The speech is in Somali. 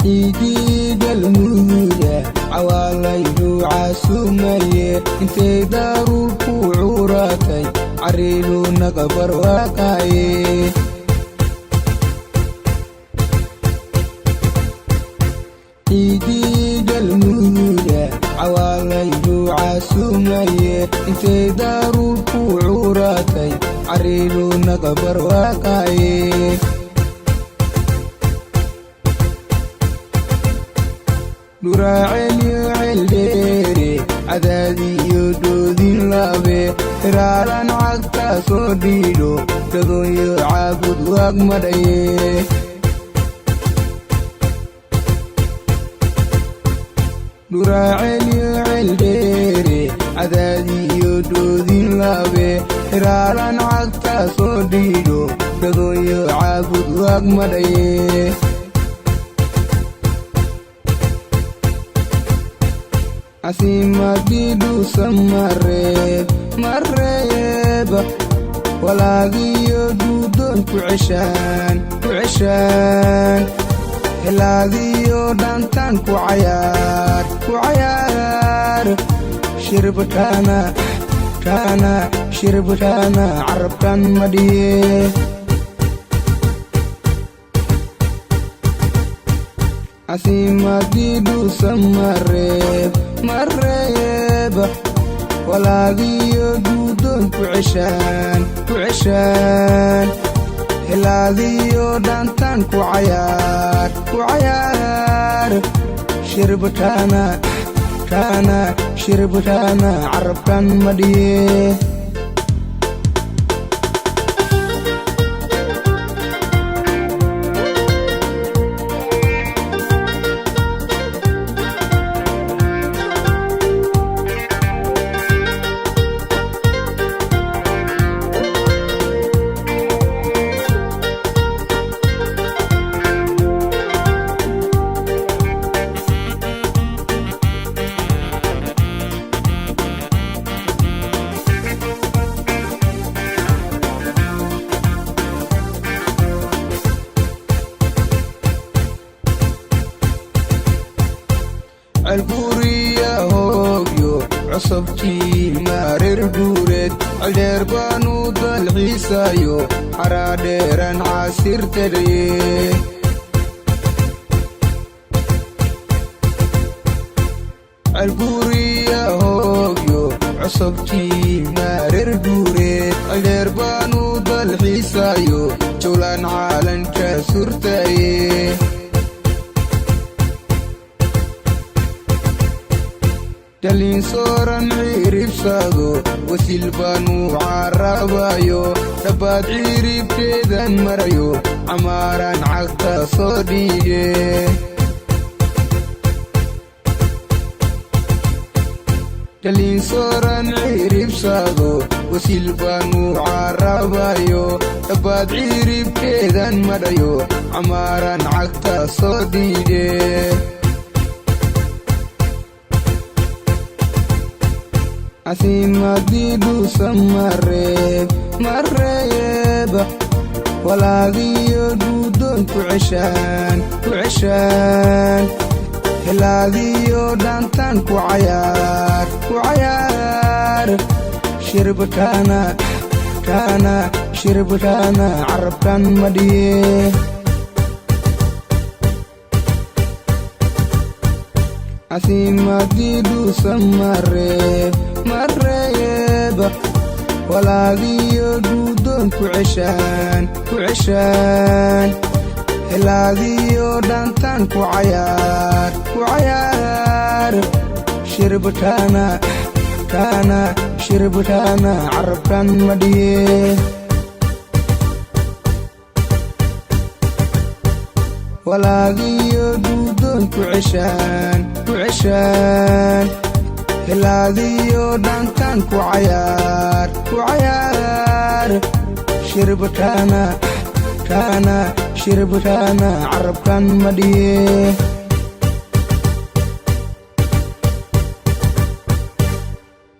Ciidii Galmuduga cawaalaydu caasumaye, intay daruur ku curatay cariilu naqabarwaaqaaye. Ciidii Galmuduga cawaalaydu caasumaye, intay daruur ku curatay cariilu naqabarwaaqaaye. Dhuraacelyo ceeldheere, cadaadiyo dhoodin laabe, hiraalan cagta soo dhiidho, dadooyo Caabud Waag madhaye. Dhuraacelyo ceeldheere, cadaadiyo dhoodin laabe, hiraalan cagta soo dhiidho, dadooyo Caabud Waag madhaye. Casiimadii Dhuusamareeb mareeb, walaadiyo duudoon ku ceshaan ku ceshaan, helaadiyo dhaantaan ku cayaar ku cayaar, shirbkaana kaana shirbkaana carabkan madhiye. Casiimadii Dhuusamareeb mareeb, walaadiyo duudoon ku ceshaan ku ceshaan, helaadiyo dhaantaan ku cayaar ku cayaar, shirbkaana kaana shirbkaana carabkan madhiye. Ceelburiya hoogyo cusubtii maarir guureed, celdheer baanu dalxiisayo, xaraadheeran caasir tadhaye. Ceelburiya hoogyo cusubtii maarir guureed, celdheer baanu dalxiisayo, jawlaan caalanka surtaye. Dhalinsooran ciiribsado wasil baanu caraabayo, dhabbaad ciiribteedan marayo, camaaran cagta soo dhiige. Dhalinsooran ciiribsado wasil baanu caraabayo, dhabbaad ciiribteedan marayo, camaaran cagta soo dhiige. Casiimadii Dhuusamareeb mareeb, walaadiyo duudoon ku ceshaan ku ceshaan, helaadiyo dhaantaan ku cayaar ku cayaar, shirbkaana kaana shirbkaana carabkan madhiye. Casiimadii Dhuusamareeb mareeb, walaadiyo duudoon ku ceshaan ku ceshaan, helaadiyo dhaantaan ku cayaar ku cayaar, shirbkaana kaana shirbkaana carabkan madhiye. Walaadiyo duudoon ku ceshaan ku ceshaan, helaadiyo dhaantaan ku cayaar ku cayaar, shirbkaana kaana shirbkaana carabkan madhiye.